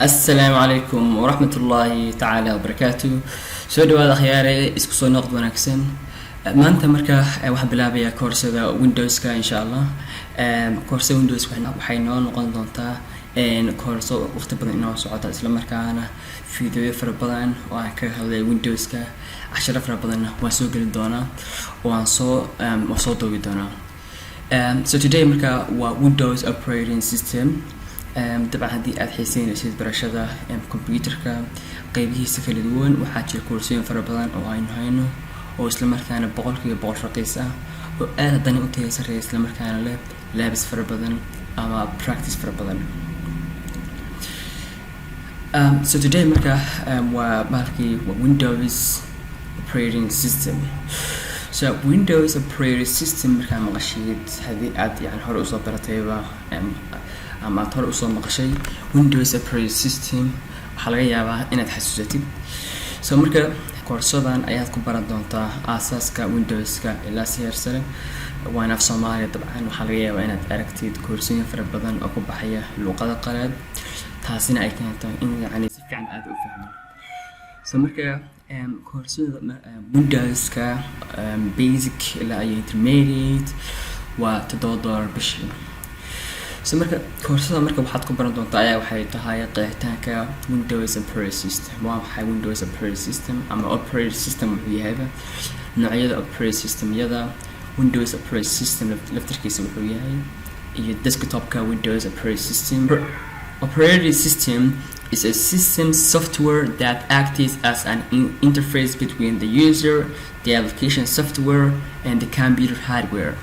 Asalaamu calaykum waraxmat ullaahi tacaala wabarakaatu. Soo dhawaada akhyaare, isku soo noqd wanaagsan. Maanta marka waxaan bilaabayaa koorsada Windowska, insha Allah. Koorsada Windows waxay noo noqon doontaa koorso waqti badan inoo socota, isla markaana fiidiyoyo fara badan oo aan kaga hadlay Windowska, casharo fara badanna waan soo geli doonaa oo waan soo duubi doonaa. So today marka waa Windows operating system. Dabcan haddii aad xiiseynaysid barashada computerka qeybihiisa kala duwan, waxaa jira koorsooyin fara badan oo aynu hayno oo isla markaana 100% raqiis ah, oo aad haddana u tayo sarreeya, isla markaana leh labs fara badan ama practice fara badan. So today marka waa bahalkii, waa Windows operating system. So Windows operating system markaa maqashid, haddii aad yani hore usoo baratayba ama aad hore usoo maqashay Windows operating system, waxaa laga yaabaa inaad xasuusatid. So marka koorsadan ayaad ku baran doontaa aasaaska Windowska ilaa si heer sare, waana af Soomaaliya. Dabcan waxaa laga yaabaa inaad aragtid koorsooyin fara badan oo ku baxaya luuqada qalaad, taasina ay keento in yani si fiican aad u fahmo. So marka koorsada Windowska basic ilaa iyo intermediate waa $7 bishii. So marka koorsada marka waxaad ku baran doontaa ayaa waxay tahay qeexitaanka Windows operating system. Waa maxay Windows operating system ama operating system wuxuu yahayba, noocyada operating systemyada, Windows operating system laftarkiisa wuxuu yahay, iyo desktopka Windows operating system. Operating system is a system software that acts as an interface between the user, the application software, and the computer hardware.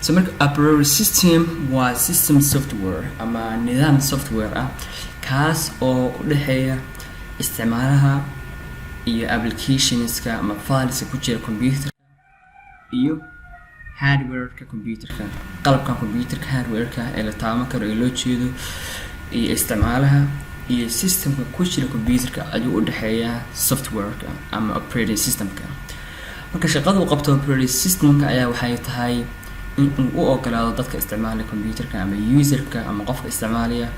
So marka operating system waa system software ama nidaam software ah, kaas oo u dhexeeya isticmaalaha iyo applicationska ama fileska ku jira computerka iyo hardwareka computerka, qalabka computerka hardwareka ee la taaban karo ee loo jeedo, iyo isticmaalaha iyo systemka ku jira computerka ayuu u dhexeeyaa softwareka ama operating systemka. Marka shaqada uu qabto operating systemka ayaa waxay tahay in uu u ogolaado dadka isticmaalaya computerka ama userka ama qofka isticmaalaya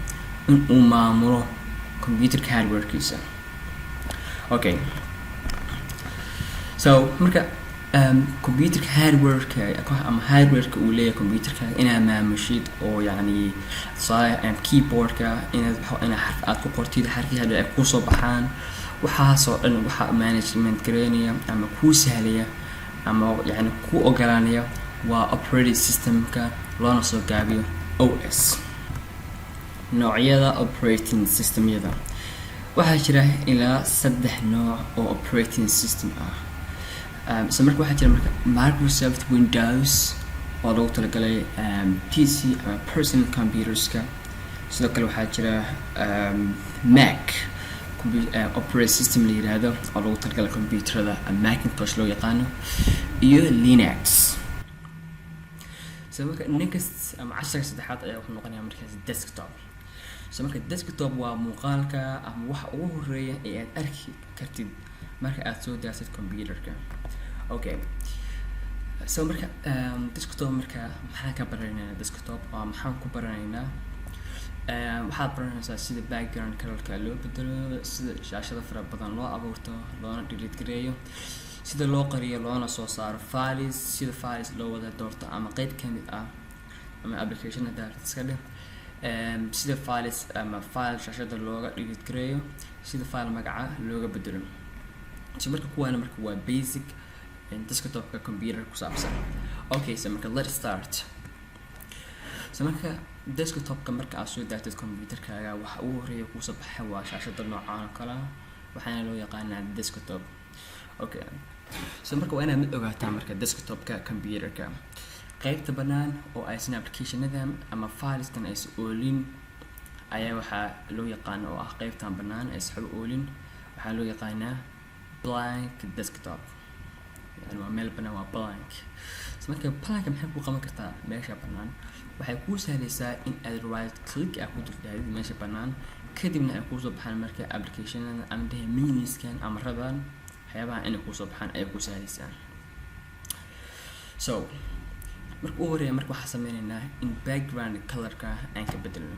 in uu maamulo computerka hardwarekiisa. Okay, so marka computerka hardwareka ama hardwareka uu leeyahay computerka inaad maamushid, oo yacni tusaale keyboardka inaad xarf aad ku qortid, xarfihii hadhow ay kusoo baxaan, waxaasoo dhan waxaa management gareynaya ama kuu sahlaya ama yacni kuu ogolaanaya waa operating systemka, loona soo gaabiyo OS. Noocyada operating systemyada: waxaa jira ilaa saddex nooc oo operating system ah. So marka waxaa jira marka Microsoft Windows oo loogu talagalay PC ama personal computerska. Sidoo kale waxaa jira Mac operating system la yiraahdo oo loogu talagalay computerada Macintosh loo yaqaano, iyo Linux. So marka next ama casharka saddexaad ayaa wuxuu noqonayaa markaas desktop. So marka desktop waa muuqaalka ama waxa ugu horeeya ee aad arki kartid marka aad soo daarsid computerka. Okay, so marka desktop marka maxaan ka baranaynaa? Desktop waa maxaan ku baranaynaa? Waxaad baranaysaa sida background colorka loo bedelo, sida shaashada fara badan loo abuurto loona delete gareeyo, sida loo qariyo loona soo saaro files, sida files loo wada doorto ama qeyb kamid ah ama application haddaa iska dheh, sida files ama file shaashada looga delete gareeyo, sida file magaca looga bedelo. So marka kuwaana marka waa basic desktopka computer ku saabsan. Okay, so marka let's start. So marka desktopka marka aad soo daartid computerkaaga, waxa ugu horeeya kuusoo baxa waa shaashada noocaan oo kale ah, waxaana loo yaqaanaa desktop. Okay, so marka waa inaad mid ogaataa: marka desktopka computerka, qeybta bannaan oo aysan applicationadan ama fileskan aysan oolin ayaa waxaa loo yaqaana, oo ah qeybtan bannaan aysan waxba oolin, waxaa loo yaqaanaa blank desktop. Yani waa meel bannaan, waa blank. So marka blank maxay ku qaban kartaa? Meesha bannaan waxay kuu sahlaysaa in aad right click aad ku duldaadid meesha bannaan, kadibna ay kuusoo baxaan marka applicationada ama dhehe menuskan, amaradan, waxyaabaha inay kuusoo baxaan ayay kuu sahlaysaa. So marka ugu horeeya marka waxaa sameyneynaa in background colorka aan ka bedelno.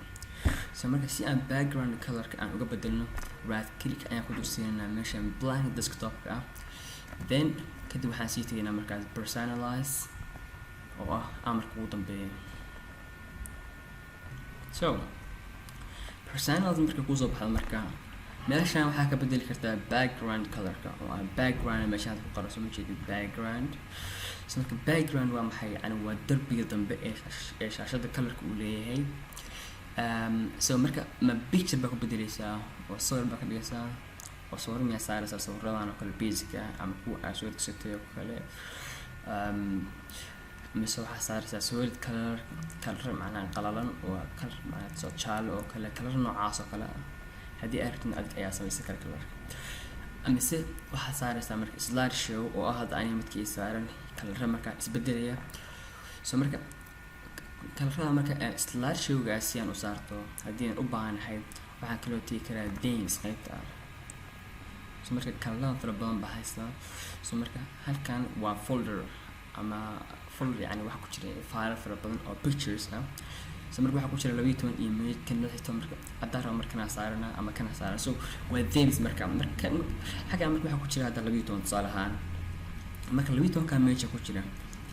So marka si aan background colorka aan uga bedelno, right click ayaan ku dul siinaynaa meeshan blank desktopka ah. Then kadib waxaan sii tegaynaa markaas personalize, oo ah amarka ugu dambeeya. So personalize marka kusoo baxdo, marka meeshan waxaa ka bedeli kartaa background colorka, oo ah background meeshaan ku qoran. Soo ma jeedid background? So marka background waa maxay? Yani waa darbiga dambe ee shaashada colorka uu leeyahay. So marka ma picture baa ku bedeleysaa oo sawir baa ka dhigaysaa, oo sawir miyaa saaraysaa, sawiradan oo kale basic ah ama kuwa aad soo degsatay oo kale, mise waxaa saaraysaa solid color, color macnaha qalalan oo color macnaha soo jaale oo kale, color noocaas oo kale ah? Haddii aad rabtid, adig ayaa samaysan kara colorka. Mise waxaad saaraysaa marka slide show, oo ah hadda aniga midkii saaran, colora markaa isbedelaya. So marka colorada marka slide showgaas si aan u saarto, haddii aan u baahanahay, waxaan kaloo tegi karaa themes qaybta ah. So marka colorada fara badan baa haystaa. So marka halkan waa folder ama folder, yani waxaa ku jira file fara badan oo pictures ah. So marka waxaa ku jira 12 image, kan 16. Marka haddaan rabo, markanaa saarana ama kana saarana. So waa themes. Marka xaggan marka waxaa ku jira hadda 12, tusaale ahaan. Marka 12-ka meesha ku jira,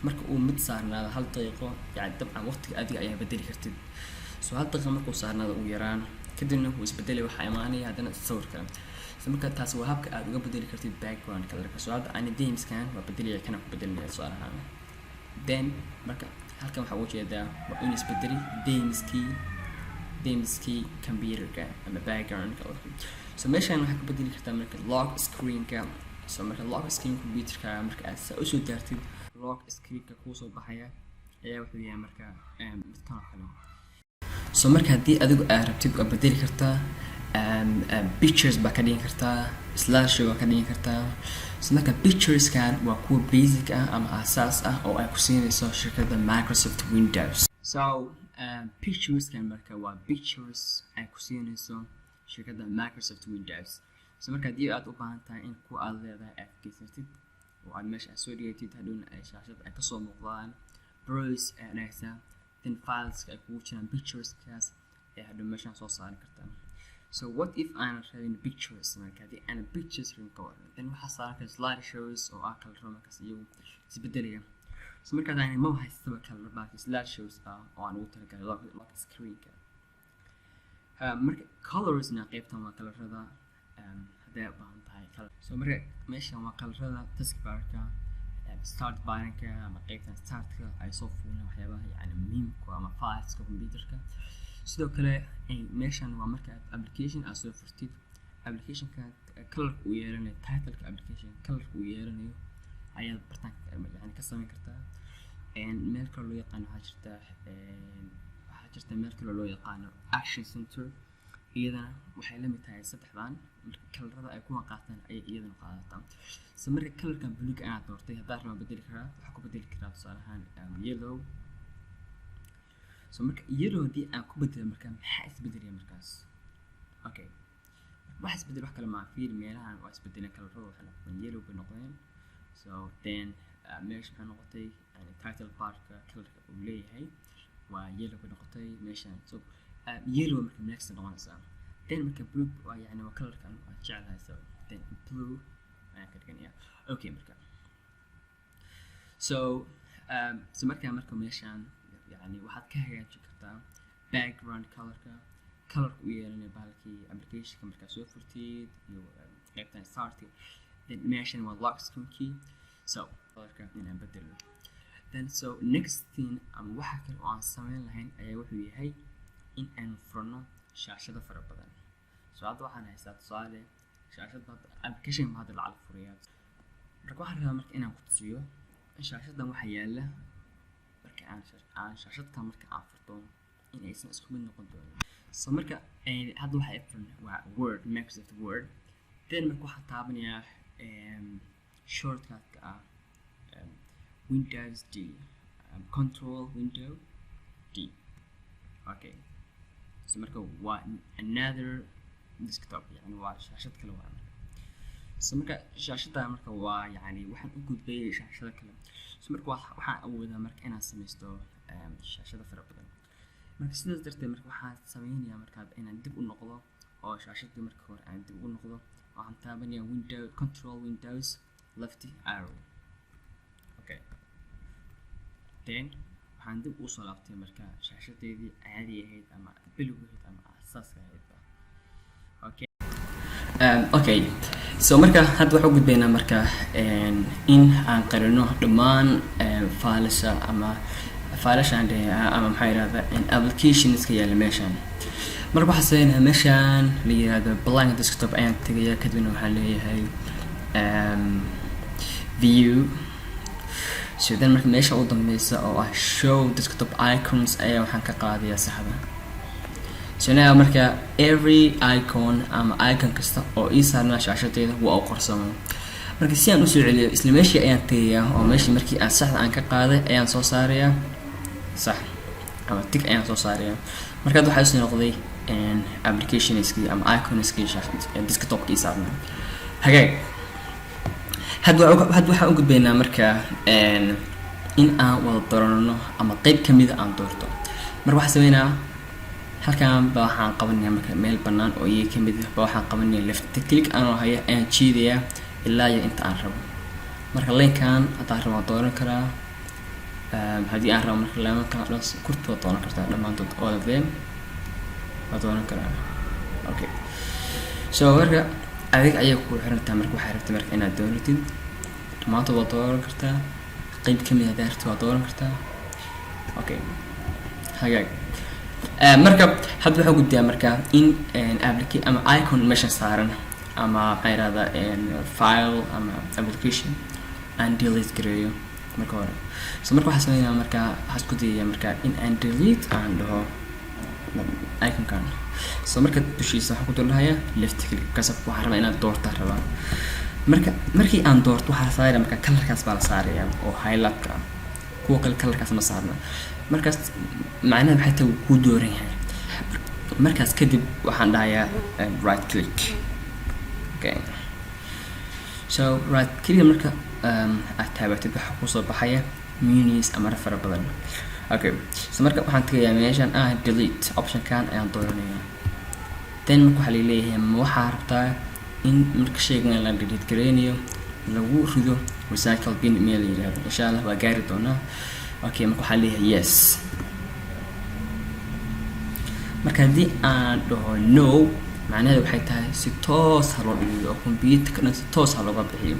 marka uu mid saarnaado hal daqiiqo, yani dabcan waqtiga adiga ayaa bedeli kartid. So hal daqiiqo markuu saarnaado ugu yaraan, kadibna wuu isbedelay, waxaa imaanaya haddana sawir kale. So marka taas waa habka aad uga bedeli kartid background colorka. So hadda ani themeskan waa bedelaya, kana ku bedelinaya, tusaale ahaan. Then marka halkan waxaa uga jeedaa waa inuu isbedeli themeskii computerka ama background colorka. So meeshan waxaa ka bedeli kartaa marka lock screenka. So marka lock screen computerka marka aad saa usoo daartid, lock screenka kuusoo baxaya ayaa wuxuu yahay marka midkan oo kale. So marka haddii adigu aad rabtid, waa bedeli kartaa, pictures baa ka dhigin kartaa, slide baa ka dhigin kartaa. So marka pictureskan waa kuwa basic ah ama asaas ah oo ay ku siinayso shirkadda Microsoft Windows. So pictureskan marka waa pictures ay ku siinayso shirkadda Microsoft Windows. So marka haddii aad u baahan tahay in kuwa aad leedahay aad geysatid oo aad meesha aad soo dhigatid, hadhowna ay shaashada ay kasoo muuqdaan, browse aad dhahaysaa, then fileska ay kugu jiraan pictureskaas ee hadhow meeshaan soo saaran kartaa. So what if aanan rabin pictures? Marka haddii aanan pictures rabin, ka waran? Then waxaa saaran kara slide shows, oo ah coloro markaas iyagu isbedelaya. So markaas aan maba haystaba color baaki slide shows ah oo aan ugu talagalay lock screenka. Marka colorsna qaybtan waa colorada hadday u baahan tahay. So marka meeshan waa colorada taskbarka, start buttonka ama qaybtan startka ay soo fuulaan waxyaabaha yani muhiimka ama fileska computerka. Sidoo kale meeshan waa marka aad application aad soo furtid, applicationka colorka uu yeelanayo, titleka application colorka uu yeelanayo ayaad bartaan yani ka samayn kartaa. Meel kale loo yaqaano waxaa jirta meel kale loo yaqaano action center. Iyadana waxay la mid tahay saddexdan. Marka colorada ay kuwan qaataan ayay iyadana qaadataa. So marka colorkan buluug anaad doortay, haddaan rabaa bedeli karaa, waxaa ku bedeli karaa tusaale ahaan yellow. So marka yellow haddii aan ku bedelo, marka maxaa isbedelaya markaas? Okay, wax isbedel wax kale maa. Fiir, meelahan waa isbedeleen, colorada waxay noqdeen yellow bay noqdeen. So then meesha maxay noqotay? Yani title barka colorka uu leeyahay waa yellow bay noqotay meeshan. So yellow marka next noqonaysaa. Then marka blue waa yani waa colorkan waa jeclahay, so then blue ayaan ka dhiganaya. Okay, marka so marka meeshan yani waxaad ka hagaajin kartaa background colorka, colorka u yeelanaya bahalkii applicationka markaa soo furtid iyo qaybtan start. Then meeshan waa lock screenkii, so colorka inaan bedelo. Then so next thing ama waxa kale oo aan sameyn lahayn ayaa wuxuu yahay in aan furno shaashado fara badan. So hadda waxaan haystaa tusaale shaashad hadda application hadda lacag furayaa. Marka waxaan rabaa marka inaan ku tusiyo shaashadan waxa yaala. Marka aan shaashadka marka aan furto, in aysan isku mid noqon doonin. So marka hadda waxa ay furan waa Word, Microsoft Word. Then marka waxaan taabanayaa shortcutka ah Windows D, Control Window D. Okay, so marka waa another desktop, yani waa shaashad kale waa marka. So marka shaashada marka waa yani waxaan u gudbay shaashada kale. So marka waxaan awoodaa marka inaan samaysto shaashada fara badan. Marka sidaas darteed marka waxaan sameynayaa markaa inaan dib u noqdo oo shaashadii marka hore aan dib u noqdo. Waxaan taabanayaa Window, Control, Windows, left arrow. Okay, then waxaan dib usoo laabtay marka shaashadeedii caadi ahayd ama bilowga ahayd ama asaaska ahaydba. Okay, okay, so marka hadda waxaan u gudbaynaa marka in aan qarino dhammaan failasha ama failashaan ama, maxaa yirahda, applicationska yaalla meeshan. Marka waxaan sameynaya meeshaan la yirahdo blank desktop ayaan tegaya. Kadibna waxaan leeyahay view. So then marka meesha u dambeysa oo ah show desktop icons ayaa waxaan ka qaadayaa saxda. So now marka every icon ama icon kasta oo ii saarnaa shaashadeeda waa u qarsoomay. Marka si aan usoo celiyo, isla meeshii ayaan tegayaa oo meeshii markii aan saxda aan ka qaaday ayaan soo saarayaa, sax ama tick ayaan soo saarayaa. Marka hadda waxaa usoo noqday applicationskii ama iconskii desktopka ii saarnaa. Hagaag, hadda waxaan u gudbaynaa marka in aan wada doorano ama qeyb kamida aan doorto. Marka waxaan sameynaa, halkan ba waxaan qabanaya marka meel banaan oo iyaga kamid ah ba waxaan qabanaya left click anoo haya ayaan jiidayaa ilaa iyo inta aan rabo. Marka linekan haddaan rabo waan dooran karaa. Haddii aan rabo marka linekan dhan kurta waa dooran kartaa, dhammaantood, all of them waa dooran karaa. Okay, so marka adig ayay kugu xirantahay. Marka waxay rabtay marka inaad dooratid, dhammaantood waa dooran kartaa, qeyb kamid haddaa rabtid waa dooran kartaa. Okay, hagaag. Marka hadda waxaan gudbiyaa marka in applica ama icon meesha saaran ama, maxaa yirahdaa, file ama application aan delete gareeyo marka hore. So marka waxaan sameynaya marka waxaan isku dayaya marka in aan delete aan dhaho iconkan. So marka dushiisa waxaan ku dul dhahayaa left click kasab. Waxaan rabaa inaad doortaa rabaa. Marka markii aan doorto, waxaa la saaraya marka colorkaas baa la saaraya oo highlightka ah. Kuwa kale colorkaas ma saarna. Markaas macnaheed maxay tahay? Wuu kuu dooran yahay. Markaas kadib waxaan dhahayaa right click. Okay, so right click marka aad taabatid, waxaa kusoo baxaya menus ama fara badan. Okay, so marka waxaan tegayaa meeshan ah delete, optionkan ayaan dooranayaa. Then marka waxaa laleeyahay, ma waxaa rabtaa in marka shaygan la delete gareynayo lagu rido recycle bin meel la yihahdo? Insha Allah waa gaari doonaa. Okay, marka waxaa leeyahay yes. Marka haddii aan dhaho no, macnaheedu waxay tahay si toos ha loo dhigiyo oo computerka dhan si toos ha looga bixiyo.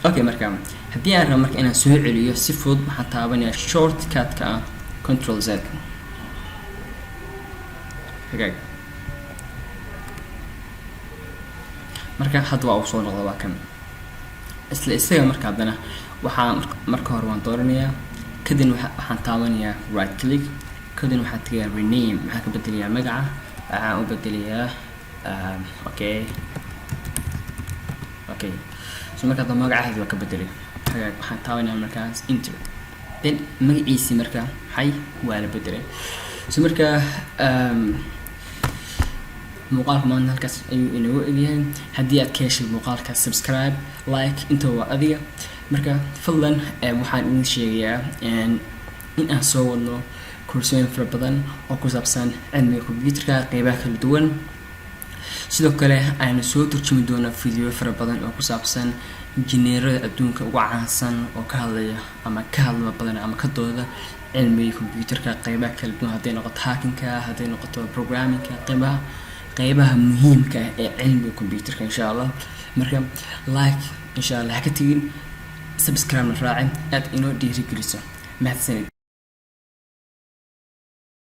Okay, marka haddii aan rabo marka inaan soo celiyo si fudud, waxaan taabanayaa shortcutka ah Control Z. Hagaag, marka hadda waa uu soo noqda, waa kan isla isaga. Marka haddana waxaa marka hore waan dooranayaa, kadibna waxaan taabanayaa right click, kadibna waxaan tegayaa rename. Maxaan ka bedelayaa magaca? Waxaan u bedelayaa okay. So marka hadda magacaadi waa ka bedelay. Hagaag, waxaan taabanayaa markaas enter. Then magaciisii marka maxay waa la bedelay. So marka muuqaalka maanta halkaas ayuu inoogu egyahay. Haddii aad ka heshay muuqaalka, subscribe, like, inta waa adiga. Marka fadlan waxaan idin sheegayaa in aan soo wadno koorsooyin fara badan oo ku saabsan cilmiga computerka qeybaha kala duwan. Sidoo kale aynu soo turjumi doonaa video fara badan oo ku saabsan injineerada adduunka uga caansan oo ka hadlaya ama ka hadla badan ama ka dooda cilmiga computerka qeybaha kala duwan, hadday noqoto hackingka, hadday noqoto programmingka, qeybaha muhiimka ah ee cilmiga computerka, insha Allah. Marka like insha Allah ha ka tegin, subscribe na raaci, aad inoo dhiirigeliso. Mahadsanid.